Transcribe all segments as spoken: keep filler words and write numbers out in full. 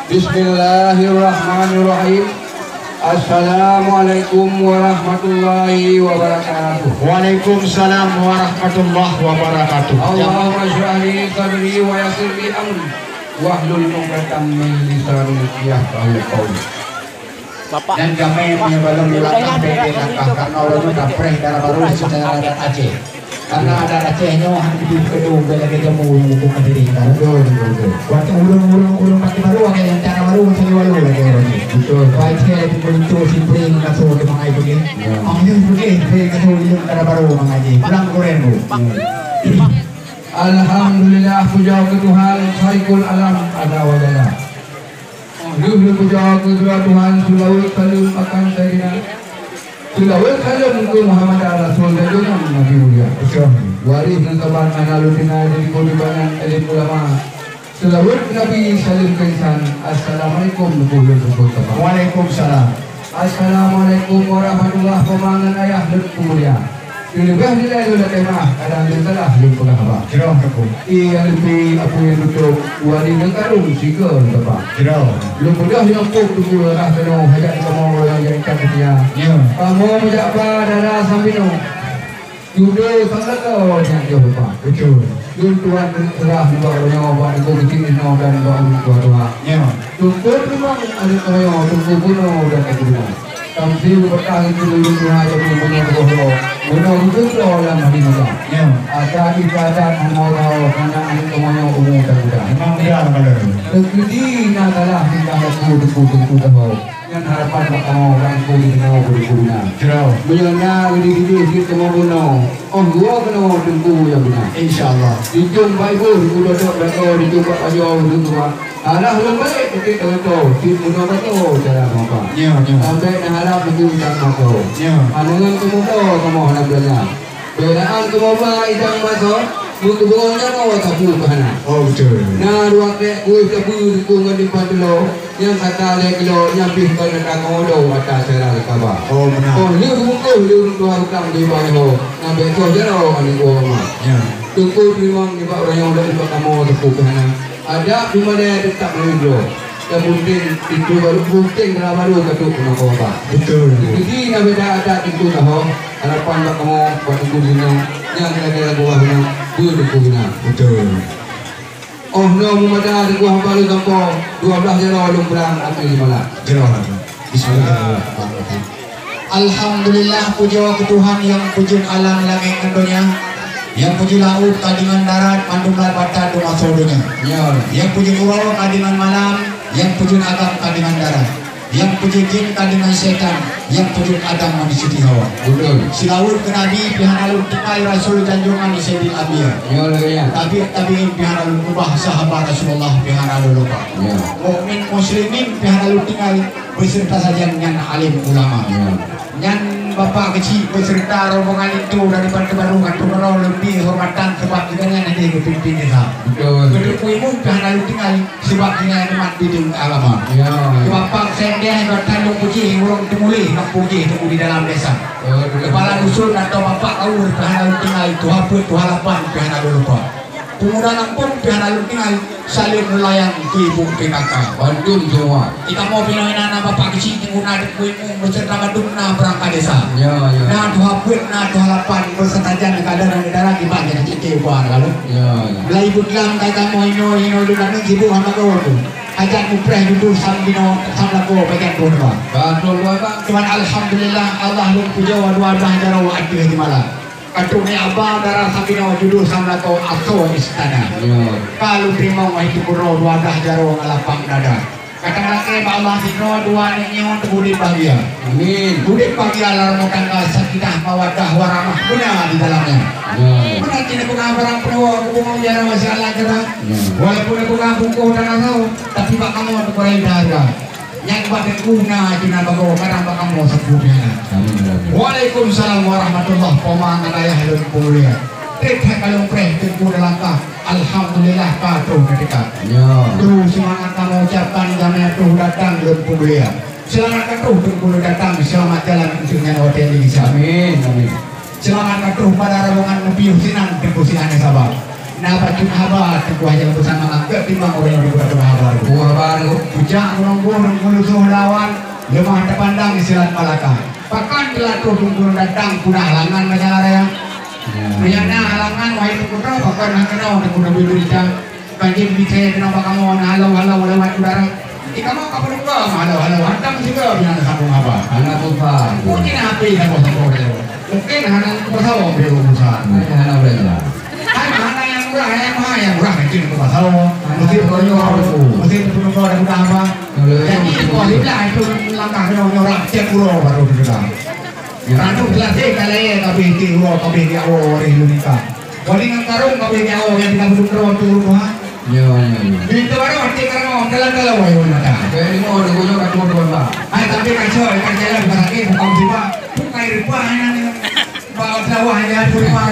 Bismillahirrahmanirrahim. Assalamualaikum warahmatullahi wabarakatuh. Waalaikumsalam warahmatullahi wabarakatuh. Allahumma syrah li sadri wa yassir li amri wahlul 'uqdatam min lisani yafqahu qauli. Bapak. Dan kami menyebelum langkah, langkah karena orang itu dah preh darah baru secara adat Aceh. Karena ada Aceh nyoe hana dibi keudong bela ke jamu yang hukum mandiri. Betul, betul, betul. Waktu ureueng-ureueng, ureueng Batu Baru ada yang cara baru macam ni walau lagi orang ni. Betul. Baik saya di Belitung, Simpring, Kaso, di Mangai pergi. Ya. Ah, ya, pergi, pergi Kaso, di cara baru Mangai ni. Pulang goreng tu. Ya. Alhamdulillah, puja keu Tuhan, Khaliqul Alam, Azza wa Jalla. Lheueh lôn puja keu Tuhan, seulaweuet saleuem akan Saidina. Seulaweuet saleuem keu Muhammad Rasul dan junjungan Nabi mulia. Waréh nyang saban hana lôn tinggai dari gurée banyan alim ulama. Seulaweuet Nabi saleuem keu insan. Assalamualaikum, Teungku lôn Teungku Mustafa. Waalaikumsalam. Assalamualaikum warahmatullahi wabarakatuh, ayah lôn peumulia. Teuleubeh dilée lôn lakée meu'ah, kadang lôn salah lôn peugah haba. Jroh, Teungku. Ie nyang leupie, apui nyang tutôp, wali nyang karông sigoe lôn teuba. Jroh. Lôn peugah nyang pôh Teungku rah keunoe hajat kamoe nyang jadi tat seutia. Ya. Kamoe meujak ba dara Sambinoe. Judo sang lakoe nyang jeuet lupa. Betul. Lôn tuan seurah nibak uroe nyoe bak Teungku Keuchik Inoe dan bak ureueng tuha-tuha. Ya. Teungku Teurimong aneuk Toyo, Teungku Bunoe dan Teungku Bunoe. Tamsil beutah itu lôn tuha jadi bunoe teugoh lo. Bunoe beutôi lam hati muda. Ya. Adat istiadat hana tao, hana aneuk Toyo umu dan muda. Memang muda kalau. Teukeudi na salah tingkah laku Teungku, Teungku Toho. Nyan harapan bak kamoe ureueng Teungku di sinoe, Teungku Bunoe. Jroh. Meunyoe na geudeh-geudeh jeuet kamoe bunoe, oh dua keunoe Teungku nyang beuna. Insya Allah. Dijong bak iboh, Teungku Dodok, Dodok, dijong bak Pajoh, Teungku Tuha. Alah lôn balek bukét Teurimong, cit bunoe bagoe cara meupa. Nyoe, nyoe. Sampai na harap Teungku Idang Maso. Nyoe. Aneuëk kamoe kamoe hana beulanja. Beulaan kamoe ba idang maso, meukeubeuong jaroe sapeue keu hana. Oh, beutôi. Na dua krek kueh sapeue Teungku ngon dipat tulo, nyang kata lhée kilo, nyang pih kon gata kamoe do ata cara kaba. Oh, meunan. Oh, lheueh bungkôh lheueh tuha utang di banyoe, na beusoh jaroe aneuk woe ma. Ya. Teungku Teurimong nibak uroe nyoe lôn bak kamoe sapeue keu hana. Adat di Malée teutap lagée droe. Dan mungken itu baru mungken dara baru ka trok keunoe keu Bapak. Betul. Jadi na beda adat itu tahu harapan bak kamoe bak Teungku Zino nyang kira-kira buah nyang beudeungoe na. Betul. Oh no meumada Teungku hamba lôn sampoe dua belas jaroe lôn blang ateueh malam. Jaroe. Bismillahirrahmanirrahim. Alhamdulillah, pujoe keu Tuhan nyang peujeuet alam langét ngon donya, nyang peujeuet laôt ka deungon darat, mandum lam bata dum asoe donya. Ya. Nyang peujeuet uroe ka deungon malam, nyang peujeuet agam ka deungon darat, nyang peujeuet jin ka deungon syaitan, nyang peujeuet Adam ngon Siti Hawa. Betul. Seulaweuet keu Nabi pih hana lôn tinggai, Rasul janjongan Saidil Anbiya. Ya, ya. Tabi', tabi'in pih hana lôn ubah, sahabat Rasulullah pih hana lôn lupa. Ya. Mukmin muslimin pih hana lôn tinggai, beuseureuta sajan nyan alim ulama. Ya. Nyan Bapak Keuchik beuseureuta rombongan linto dari Batu Baru ka troh keudroe lôn bri hormatan sabab geutanyoe nyan hana geupimpin desa. Betul. Beutôi imum ka hana lôn tinggai sabab geutanyoe umat bideueng agama. Ya. Keu Bapak Sekdes ka that lôn puji, ureueng teumuléh ka puji teungku di dalam desa. Betul. Keupala dusun atau Bapak Aur ka hana lôn tinggai, tuha peuet, tuha lapan ka hana lôn lupa. Pemuda lampôh pih hana lôn tinggai, saleuem neulayan keu ibu P K K. Bandum semua. Di kamoe pih na, na Bapak Keuchik, di guna, di kuih mung, beserta bandum na perangkat desa. Ya, ya. Na tuha peuet, na tuha lapan, beserta jan di kada dan di dara kiban jadi cike buah lalu. Ya, ya. Mulai ibu dalam kai kamoe inoe, inoe di dalam sibuk hamba gaul tu. Hajat mupreh judul sam binoe, sam lakoe bagian dua dua. Bandum dua, Bang. Cuman alhamdulillah, Allah lôn pujoe dua belas jaroe ateueh di malam. Ka trok nyan ba dara Sambinoe judul sam lakoe asoe istana. Ya. Ka lôn teurimong wahai teungku droe dua dah jaroe ngon lapang dada. Ka talakée bak Allah sidroe dua aneuk nyoe teubudép bahgia. Amin. Udép bahgia lam rumoh tangga, sakinah, mawaddah, warahmah beuna di dalamnya. Ya. Meunan cit neupeugah barang peunoh keu bumoe jaroe sialan keudroe. Ya. Walaupun neupeugah bungkôh dan asoe, tapi bak kamoe teukurai hareuga. Nyang bak teungku na cina bagoe kadang bak kamoe sapeue pih hana. Amin, ya Rabbi. Waalaikumsalam warahmatullah, poma ngon ayah lôn peumulia. Trép that ka lôn preh teungku dalam kah. Alhamdulillah ka troh ka teuka. Ya. Troh seumangat kamoe ucapkan jamé troh datang lôn peumulia. Seulamat ka troh teungku lôn datang, seulamat jalan untuk nyan watée di Indonesia. Amin, amin. Seulamat ka troh pada rombongan neupiôh sinan teungku sinan nyang saba. Na bacut haba, teungku hana beusama angkat timbang ureueng nyang buta-buta haba. Buah haba tu. Pucak meununggu meulusoh lawan, leumah teupandang silat Malaka. Pakon teulatu teungku datang punah halangan masalah raya. Ya. Meunyoe na halangan, wahai teungku, pakon hana keunoe teungku Nabi berita. Kan jeuet bicaya keunoe bak kamoe na halau-halau lewat udara. Di kamoe ka peuduka meuhalau-halau, hantom sigoe pih hana sambung haba. Hana tuha. Mungkin H P sambung-sambung lewat. Mungkin hana kupasoe pih urusan. Hana, hana boleh lah. Hai, hana nyang murah, nyang mahal, nyang murah mungkin kupasoe. Hana. Mesti konyol tu. Mesti tu konyol dah mudah apa. Jadi, kau hilah itu langkah nyoe, nyoe rak cek uroe baru tu sudah. Ya. Ranub seulase ka layèe kabeh ti uroe, kabeh di awak waréh lôn ningka. Waréh ngon karong kabeh di awak nyang tinggai beudôh droe tu rumoh. Ya, ya, ya. Di itu baru hati karena dalam-dalam wahai mata. Kayak ni mau ada guna kat rumah tuan, Pak. Hai, tapi kacau, ikan jalan, bukan sakit, bukan musibah. Bukan rupa, hanya ni. Bawa sawah, hanya rupa.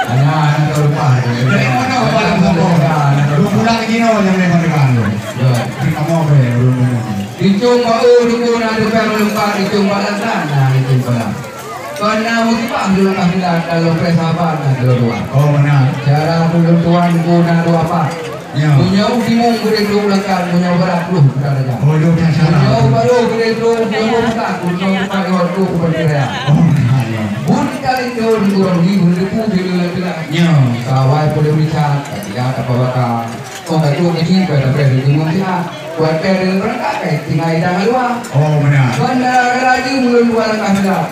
Hanya, hanya rupa. Dari mana orang dalam sawah? Hanya rupa. Dua bulan lagi, no, yang memang dengan tu. Ya. Tapi kamu apa ya, belum, belum. Icong bak u dukun na teupeue meulumpat, icong bak lantan na icong peurang. Kon na musibah di langkah silat, kalau preh sahabat na dua-dua. Oh, beuna. Cara tulông tuan guna dua pat. Ya. Meunyoe u timong gurée trok u lakat, meunyoe u barat ploh putra raja. Oh, dua belas cara. Meunyoe u baroe gurée trok u timong lakat, meunyoe u barat ploh putra raya. Oh, beuna, ya. Bun kali nyoe di urang di bun depu di leulat-leulat. Ya. Kawai pun dah meulicat, tapi dah tak apa-apa. Oh, ka trok keuchik, ka tapéh di gunong siat. Watèe deungon beurangkat, eh, tinggai idang luwa. Oh, beuna. Bandar laju meulôn luwa langkah silat.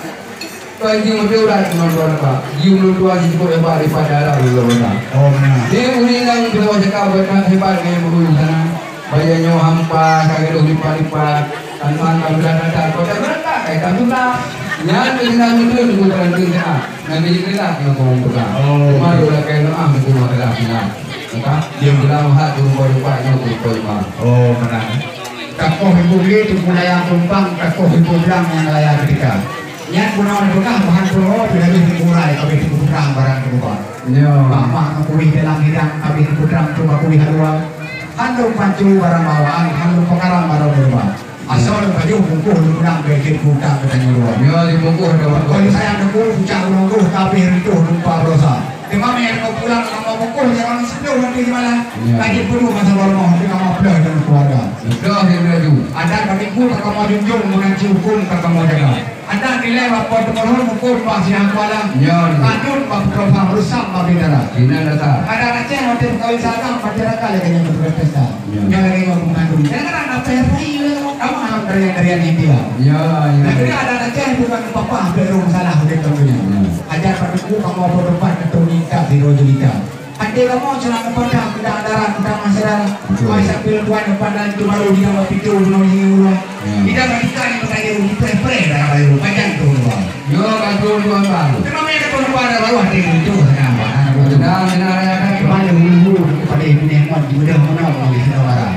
Tuan ji meuteurat ngon tuan ba. Ji meulôn tuan ji cukup hebat daripada arah lôn ba. Oh, beuna. Di uneuen nyang keudua cakap buet that hebat ngon meurui sana. Baya nyoe hampa, ka gadôh lipat-lipat. Tantang ka mudah datang. Kota beurangkat, eh, ka mudah. Nyan keuh na meuteun ngon peuranteuan siat. Nabi Ibrahim yang ngomong pegang. Oh. Cuma dia orang kaya Noah mungkin masalah silat. Maka, dia bilang hak tu rupa-rupa nyoe tu rupa-rupa. Oh, beuna. Takoh ibu beli tu pun layang kumpang, takoh ibu bilang nyang layang ketika. Nyan guna peugah bahan puluh, bila habis dikurai, habis dikutrang barang tu buka. Ya. Mak-mak kuih dalam hidang, habis dikutrang tu kuih haluan. Handum pancu barang bawaan, handum pekaram barang berubah. Asal baju bungkuh lôn pulang bèk jeuet keu utang geutanyoe dua. Nyoe jibungkuh ada waktu. Kon sayang teungku, pucak ulôn roh, tapi rintoh lupa berosa. Teuma meunyoe kamoe pulang kamoe bungkuh, jangan sepuluh nanti di malam. Ya. Lagi puluh masa hormat, tapi kamoe peuleueh dan keluarga. Mudah dia laju. Adat bak teungku ka kamoe junjung, meunanti huköm ka kamoe jaga. Adat nilai bak po teumurun, huköm bak siang kuala. Ya. Kadun bak putroe, rusak bak bintara. Sinan dasar. Adat Aceh, watèe peukawin saagam, masyarakat lagèe nyan beutôi pesta. Ya. Nyoe lagèe nyoe pengandung. Kadang-kadang apa yang saya, kamu alam tarian-tarian India. Ya, ya. Nah, jadi ada Aceh bukan apa-apa, hampir rumah salah, udah contohnya. Ya. Ajar pada buku, kamu apa tempat, ketemu nikah, di roh jelita. Ada kamu, celana pandang, tidak ada, tidak masalah. Betul. Mai sampai tuan pandang itu baru di dalam pintu, belum di rumah. Ya. Tidak berikan yang bertanya, di preh-preh, dah baru, panjang tu, Bang. Yo, ka trôk dua bang. Teuma mé ka trôk dua bang, baru hati muncul, kenapa? Benar, benar, ya, kan? Kembali dulu kepada Ibu Nehmon, di mudah menang, di Sinawara.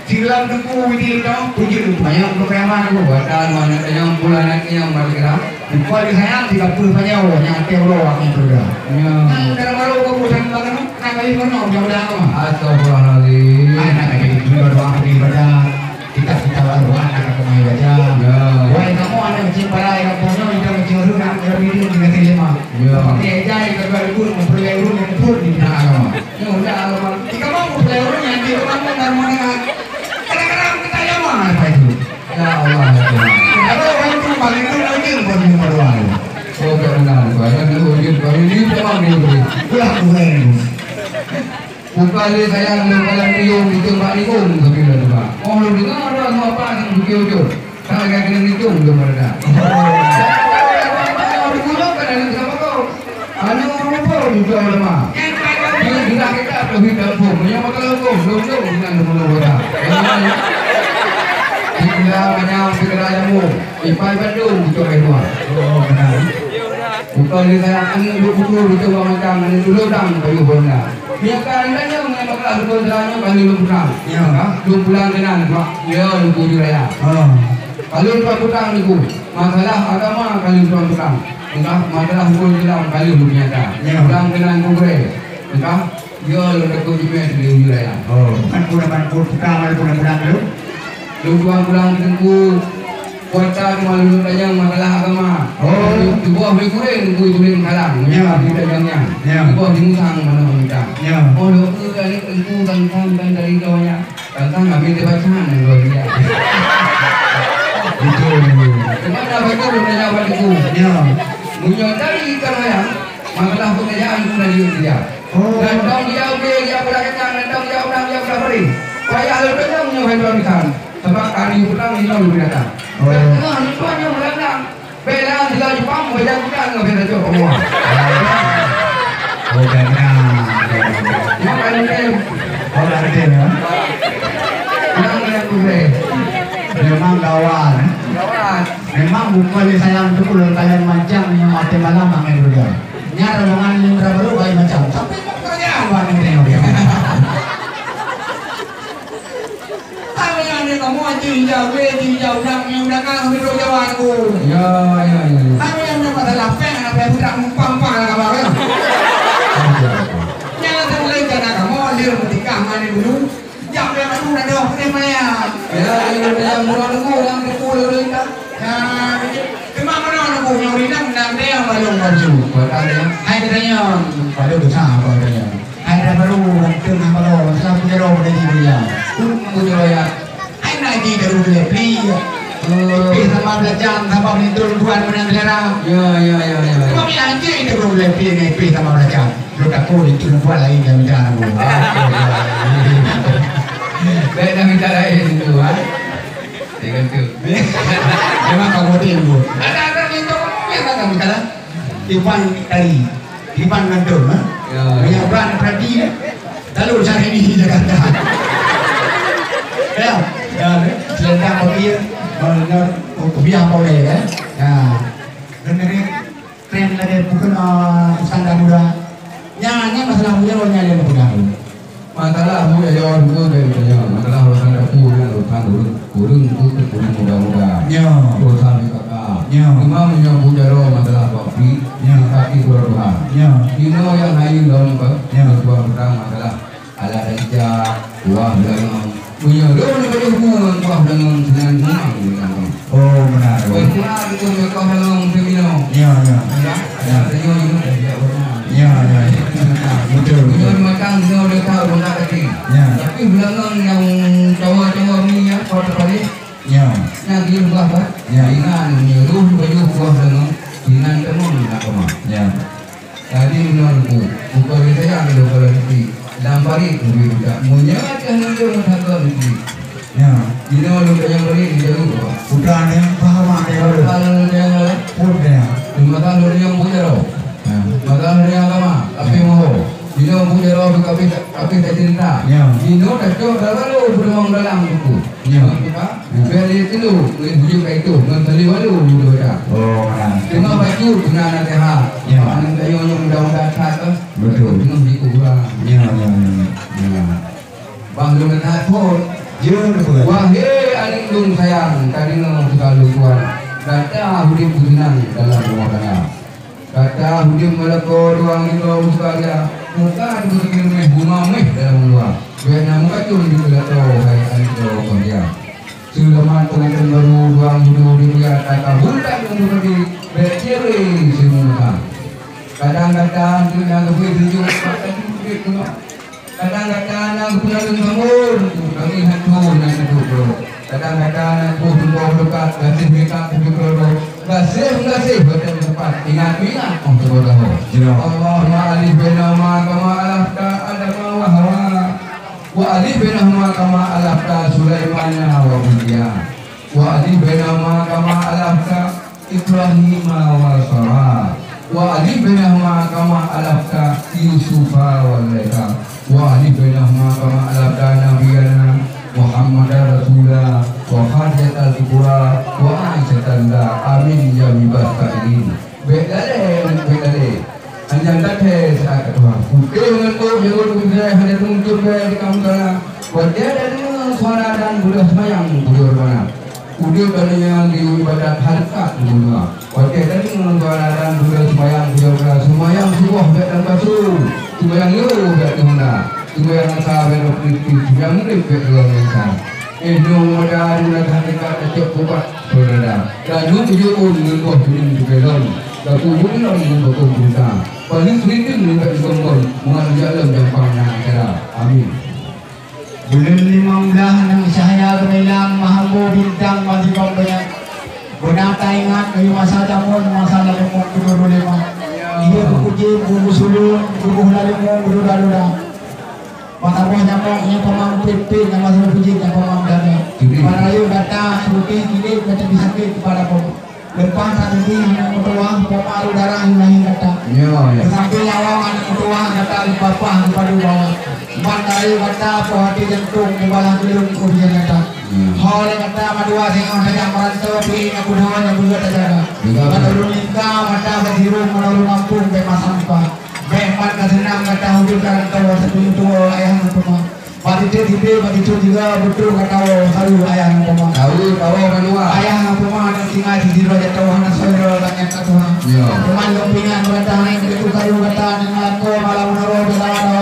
Silam teungku, widi lutong, tujuh lutong, yang berkeramat aku. Buatan, mana tanyong, bulan, nanti yang bergerak. Bukan disayang, tiga puluh tanyong, yang até ulo, akan bergerak. Ya. Nang dalam baru, aku bukan bagaimana, nang kali mana, mudah-mudahan, aku. Astagfirullahaladzim. Anak lagi, dua, dua, beribadah. Kita, kita baru anak aku main baca. Ya. Wahai kamu anak kecil para yang punya, kita kecil dulu nak kira video dengan terima. Ya. Pakai aja yang kedua ibu, memperoleh urun yang pun di bidang agama. Ya, udah agama. Jika mau memperoleh urun yang di rumah pun dan menengah. Kadang-kadang kita yang mana apa itu? Ya Allah, ya Tuhan. Kalau orang itu bagi itu lagi buat di rumah doang. Oh, tak benar. Banyak dulu, dia baru ini memang dia beri. Pulang bukan itu. Bukan dia sayang, dia dalam pium, itu bak lingkung, tapi dah tu, Pak. Oh, lu dengar orang tu apa, yang bukit ujung. Kan agak kena lingkung, dia pada dah. Orang dulu kan ada siapa kau? Anu, orang pun, juga ulama. Dia bilang kita, lebih dalam pun. Yang makan hukum, belum, belum, dengan teman-teman. Tinggal banyak segala jamu. Ipai Bandung, bucok air luar. Oh, benar. Bukan dia sayang, angin duduk pukul, bucok bak macam, angin dulu dang, kayu bonda. Nyoe ka anda nyoe ngon masalah lôn pulang nyoe ka lôn pulang. Ya. Ha? Lôn pulang keunan, Pak. Ya, lôn kuju raya. Ha. Ka lôn tuan pulang niku. Masalah agama ka lôn tuan pulang. Entah masalah hukum Islam ka lôn nyata. Ya. Pulang keunan kongres. Entah, ya, lôn takut jumeh di kuju raya. Oh, bukan pulang, bukan pulang, pulang, pulang dulu. Lôn tuan pulang teungku. Kuasa keumalon tanyong masalah agama. Oh. Tuboh bri kuréng, kui kuréng kalang. Ya. Bri tanyong nyan. Ya. Tuboh di musang mana minta. Ya. Oh, lo ke aneuk teungku tantang dan dari donya. Tantang kami terbaca dan dua dia. Betul. Cuma dah baca belum tanya apa tu. Ya. Munyo dari ikan ayam, masalah pekerjaan pun ada juga. Oh. Dan dong dia oke, dia pula kacang, dan dong dia orang, dia pula beri. Payah lo tanyong nyo hai tuan ikan. Sebab hari pulang ni dong binatang. Oh. Dan tengah ni tuan yang berdagang. Bela sila Jepang, bela kita nggak bela cok semua. Oh, jangan. Makan ni. Oh, tak ada ya. Kurang yang kurang. Memang gawat. Gawat. Memang bukan saya untuk ulun kalian macam yang mati malam makan juga. Nyar dengan lindra baru baik macam. Tapi pekerjaan buat ini. Hai, meunyoe kamoe jih ija wé, jih ija udang, nyoe udang ah, kami trok Jawa aku. Ya, ya, ya, ya. Hai, meunyoe masalah péng, anak péng putra mumpang-pang lah kabar, ya. Nyan lah teuka lé jana kamoe, lheueh meutikah ngon dulu. Jak lé madu dah doh, keuneuk maya. Ya, ya, ya, ya, murah nunggu, yang dipukul oleh kita. Ya, jadi, cuma murah nunggu, nyoe rinang, dan dia balong baju. Bukan, ya. Hai, katanya, pada besar, apa katanya. Hai dah baru, teungoh baru, masalah pujaro pada diri dia. Pujaro ya. Hai nak ji daru dia, beli. Pih sama belacan, sama beli turun buat menang selera. Ya, ya, ya, ya. Cuma ni anjing daru dia, beli ni, pih sama belacan. Lu takut itu buat lain yang minta aku. Baik dah minta lain itu, ha? Dengan tu. Memang kamu dia, Bu. Ada, ada, minta, minta, minta, minta. Iban tari, iban ngantor, ha? Ya. Banyak ban tadi, ya. Lalu cari di Jakarta. Ya, ya, selendang bagi, ya. Oh, ya, oh, biar kau deh, ya. Ya. Dengerin, tren lagi, bukan, ah, standar muda. Ya, ini masalah muda, orang yang ada muda. Masalah buet jaroe dua dari saya. Masalah urusan dapur nyan urusan ureueng, ureueng tu ureueng muda-muda. Ya. Urusan B K K. Ya. Cuma meunyoe buet jaroe masalah bak pih, ya, kaki kurang Tuhan. Ya. Inoe nyang hayeu lom ke, ya, tuan petang masalah alat ija, kuah beulangong. Meunyoe lôn ka jeuet ngon kuah beulangong sinan memang di kantong. Oh, benar. Betul. Betul, betul, betul. Ya, ya. Ya, ya. Ya, ya, ya. Betul, betul. Betul, betul. Ya. Tapi beulangong nyang cawa-cawa mi ya, kota tadi. Ya. Nyang di rumah, Pak. Ya. Inan nyuruh baju kuah beulangong, inan temong nak rumah. Ya. Tadi meunyoe ku, bukan saya ada kalau nanti. Lam parit lebih budak. Meunyoe akan ada mata kau nanti. Ya. Inoe lôn tanyong balik di dalam, Pak. Udah ni, paham ah, dia. Kalau tanyong balik. Pun dia. Maka lôn tanyong buet jaroe. Ya. Maka lôn tanyong agama, tapi moho. Inoe buet jaroe tu kabeh, kabeh tak cerita. Ya. Inoe dah cok dah lalu, belum dalam buku. Ya. Bukan? Biar dia tu, boleh bujuk kat itu, ngon tali walu, bujuk kat. Oh, ya. Cuma bacut, kena nasihat. Ya. Anak saya yang mudah-mudahan tak, eh. Betul. Tengah di kuburan. Ya, ya, ya. Ya. Bah, lu nak pun. Ya, betul. Wahai aneuk lôn sayang, ka deungoe peugah lôn tuan. Gata udép beuteunang dalam rumah tangga. Gata udép meulakoe dua nibak usaha, muka dipeuteumé bunga méh dalam luwa. Bèk na meukacut di peulato hai aneuk droe keuhai. Seulamat peungantin baru dua nibak udép mulia, gata bulat ngon beureuti, bèk ciré simuka. Kadang gata anteuk na geubri tunjuk bak udép keunoe. Kadang gata na geupeunaleueng sambon, kami hantom na neudok-dok. Kadang gata na geuboh tuboh leukat, gaséh meukat tujoh keudroe. Gaséh meugaséh watèe meusapat, ingat-ingat 'oh saboh sahoe. Ya. Allahumma alif bainahuma kama alafta Adama wa Hawa. Wa alif bainahuma kama alafta Sulaimana wa Bilqisa. Wa alif bainahuma kama alafta Ibrahima wa Sara. Wa alif bainahuma kama alafta Yusufa wa Zulaikha. Wa alif bainahuma kama alafta Nabiyana Muhammadar Rasula wa Khadijatal Kubra wa Aisyatan la. Amin ya rabbal alamin. Bèk lalè, bèk lalè. Anjang gata saat keudua. Putéh ngon ôk jeuet beubeudôh hana teumuncul bèk di kamoe tala. Watèe tadeungoe suara adan beudôh seumayang bujur bana. Udép donya di ibadat hareukat dunia. Watèe tadeungoe suara adan beudôh seumayang bujur bana. Seumayang suboh bèk lam kasô. Seumayang yoh bèk di honda. Seumayang asa bèk lam kritis. Seumayang murit bèk di ruang biasa. Eh, nyoe mada adoe na that dekat tacok pubat peurada. Laju tujoh ôn ngon boh kuning teugelong. Laku bungong ngon bakong punta. Paling kriting nibak dikombon, muat jak lom gampang na acara. Amin. Buleuen limong blaih nyang cahya geumilang, meuhambo bintang ban dibong banyak. Beuna taingat keu masa tamong, masa laleueng keudua lima. Iya, bukujim, bubu sulung, bubu laleueng, bubu daluda. Mata boh nyamong nyang pamang pit-pit, nyang masa bukujim nyang pamang dada. Para yuk gata, putih kilik, gata disakit kepala boh. Leupah that teubiet aneuk meutuwah, poma areuh darah lahé gata. Ya, ya. Sampoe nyawöng aneuk meutuwah gata leupah-pah geupadub bawah. Ban kayée gata poh até jantông meubalah geuleueng u bujang gata. Ya. Ho lé gata mandua singoh tajak meuranto, piye nyang keunoe nyang beugöt tajaga. Betul. Ban ureueng lingka mata bak sirông, meunurot gampông bèk masang muka. Bèk mat ka seunang gata udép ka ranto, sapeue tuwoe ayah ngon teuma. Bak tieb-tieb, bak tieb tiga, beutôi gata woe, salu ayah ngon teuma. Salu, salu, salu, ah. Ayah ngon teuma, aneuk singai sidroe jatoh, hana soe droe, banyak ka tuha. Ya. Teuma lôn peuingat bak gata, hai, beutôi salu gata, nyang lakoe malam meunurot, bèk dawa-dawa.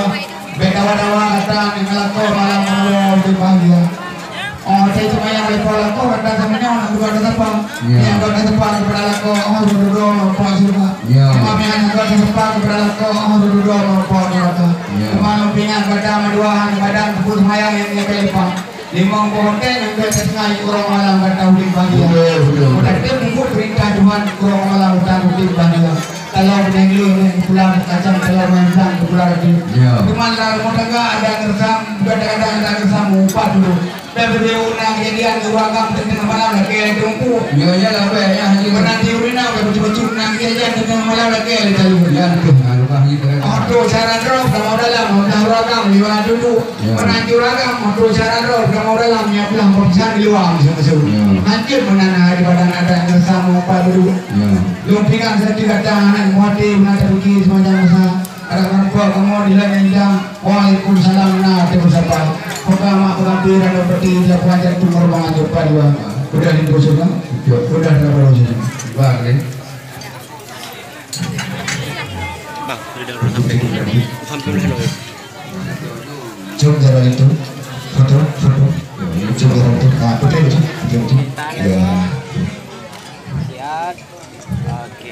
Bèk dawa-dawa gata, nyang lakoe malam meunurot, bèk bahagia. Oh, saya cuma yang level lakoe, gata sama nyoe, nak buat gata apa? Ya. Nyang gata seupah keupada lakoe, oh, dudoe meurumpok syeuruga. Ya. Cuma nyang gata seupah keupada lakoe, oh, dudoe meurumpok neuraka. Ya. Cuma lôn peuingat gata mandua hana badan, teupeu seumayang nyang nyoe leupah. Limong boh hotel nyang gata tinggai, uroe malam gata udép bahagia. Betul, betul, betul. Gata peubuet peurintah Tuhan, uroe malam gata udép bahagia. Kalau beuneueng lé, beuneueng pulang, kacang kalau main sang, keupulang hati. Ya. Cuma dalam rumah tangga ada ngeresam, bukan kadang-kadang ada ngeresam, umpat dulu. Dan beudeungoe na keujadian ureueng agam teungoh malam lakée lé teungku. Nyoe nyan lah bèk nyan, Haji. Peunan di ureueng inong ka bacut-bacut na keujadian teungoh malam lakée lé talu. Nyan keuh na leubeh nyan. Moto cara droe kamoe dalam, moto ureueng agam liwat dudu. Ya. Peunan di ureueng agam, moto cara droe kamoe dalam, nyan pulang peusan di luwa meusu-meusu. Ya. Hanjeuet meunan na di badan adat ngon sama upat dudu. Ya. Lôn peuingat seudeh gata aneuk muhadé meunan tapike seumacam masa. Adak meurumpok kamoe di laén nyan. Waalaikumsalam, na teupeusapa. Peugah mak peugah pi, rakan peuti, di lapangan jantung hormat, jumpa dua. Udah di dusun, kan? Udah di dusun. Bang, udah, udah sampai. Hampir udah. Jom jalan itu. Foto, foto. Jom jalan itu. Ah, foto itu. Foto itu. Ya. Siap. Oke.